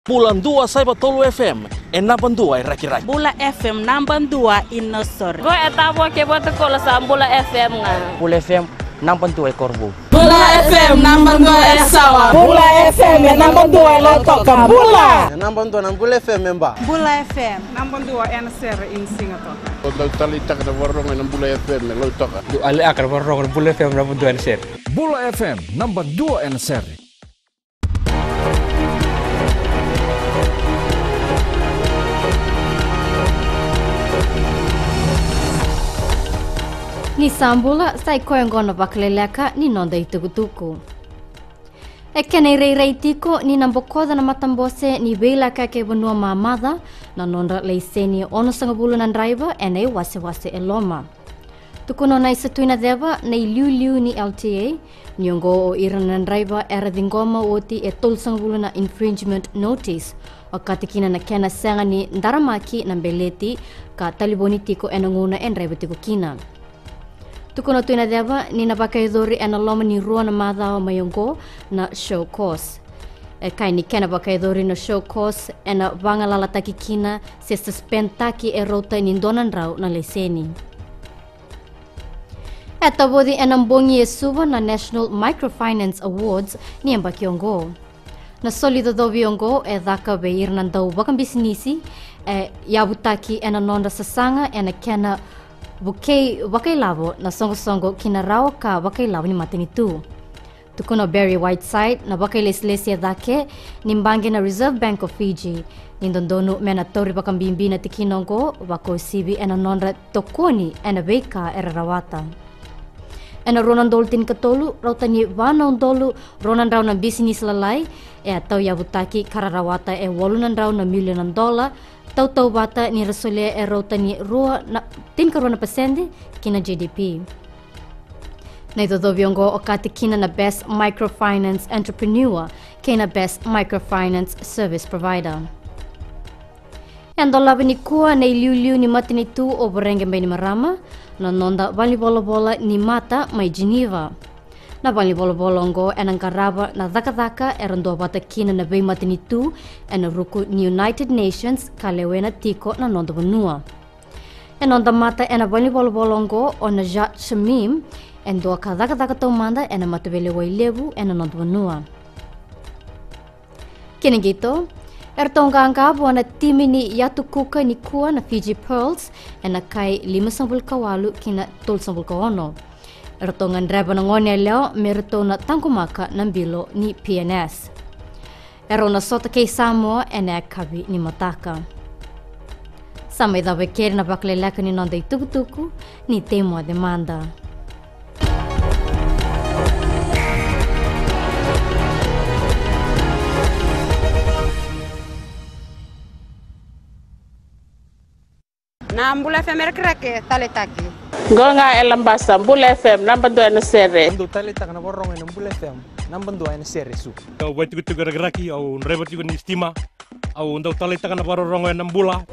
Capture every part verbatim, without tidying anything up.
Bula dua saiva tolu F M, e naba dua e Rakiraki. Bula F M naba dua i Nausori. Qo e Tavua kei Vatukoula, sa Bula F M ga. Bula F M naba dua e Korovou. Bula F M naba dua e Sawa. Bula F M e naba dua e Lautoka. Bula. E naba dua na Bula F M e Ba. Bula F M naba dua ena sere i Sigatoka. Au dau taleitaka na vakarorogo ena Bula F M e Lautoka. Dau taleitaka na vakarorogo ena Bula F M naba dua ena sere. Bula F M naba dua ena sere. Ni sa bula, sa i koya oqo na vakaleleka ni noda itukutuku. E kena irairai tiko ni na bokoca na matabose ni veilakoyaki e vanua mamaca na nodra laiseni e onosagavulu na draiva ena iwasewase e loma. Tukuna o Naisa Tuinaceva na iliuliu ni L T A ni oqo o ira na draiva era ciqoma oti e tolusagavulu na infringement notice, okati kina na kena sega ni daramaki na beleti ka talevoni tiko ena gauna e draiva tiko kina. Tukuna o Tuinaceva ni na vakayacori ena loma ni rua na macawa mai oqo na show cause. E kaya ni kena vakayacori na show cause ena vagalalataki kina se suspendtaki e rauta ni dua na drau na laiseni. E tavoci ena bogi e Suva na National Microfinance Awards ni yabaki oqo. Na soli cocovi oqo e caka vei ira na dau vakabisinisi e yavutaki ena nodra sasaga ena kena vukei vakailavo na soqosoqo ki na rawa ka vakailavo ni matanitu. Tukuna o Barry Whiteside na vakailesilesi e cake ni baqe na Reserve Bank of Fiji ni dodonu me na tauri vakabibi na tikina oqo, vakauasivi ena nodra tokoni ena veika era rawata. Ena rua na udolu tinikatolu, rauta ni va na udolu rua na drau na bisinisi lalai e a tauyavutaki ka ra rawata e walu na drau na milioni na dola, tautauvata ni ra solia e rauta ni rua na, tinikarua na pasede ki na G D P. Na icocovi oqo okati kina na Best Microfinance Entrepreneur kei na Best Microfinance Service Provider. E dolava nikua na iliuliu ni matanitu o Voreqe Bainimarama, na noda valenivolavola ni mata mai Geneva. Na valenivolavola oqo ena qarava na cakacaka era duavata kina na veimatanitu ena ruku ni United Nations ka lewena tiko na noda vanua. E noda mata ena valenivolavola oqo o Najat Shamim, e dua ka cakacaka taumada ena mataveilewai levu ena noda vanua. Kena qito, eratou qaqa vua na timi ni Yatu Kuka nikua na Fiji Pearls ena kai limasagavulu ka walu ki na tolusagavulu ka ono. Eratou gadreva na goneyalewa me ratou na taqomaka na bilo ni P N S. Erau na sota kei Samoa ena yakavi ni mataka. Sa mai cava e keri na vakaleleka ni noda itukutuku, ni tei moce mada. Na Bula F M e Rakiraki, taleitaki. Qo ga e Labasa, Bula F M, naba dua ena sere. Au dau taleitaka na vakarorogo ena Bula F M, naba dua ena sere, Su. Au vaitikotiko e Rakiraki, au draiva tiko ni sitima. Au dau taleitaka na vakarorogo ena Bula.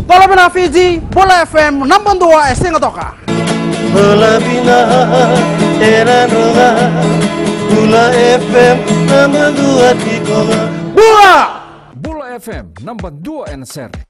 Bula vina Fiji, Bula F M, naba dua e Sigatoka. Bula vina, e Nadroga, Bula F M, naba dua tiko ga. Bula! Bula F M, naba dua ena sere.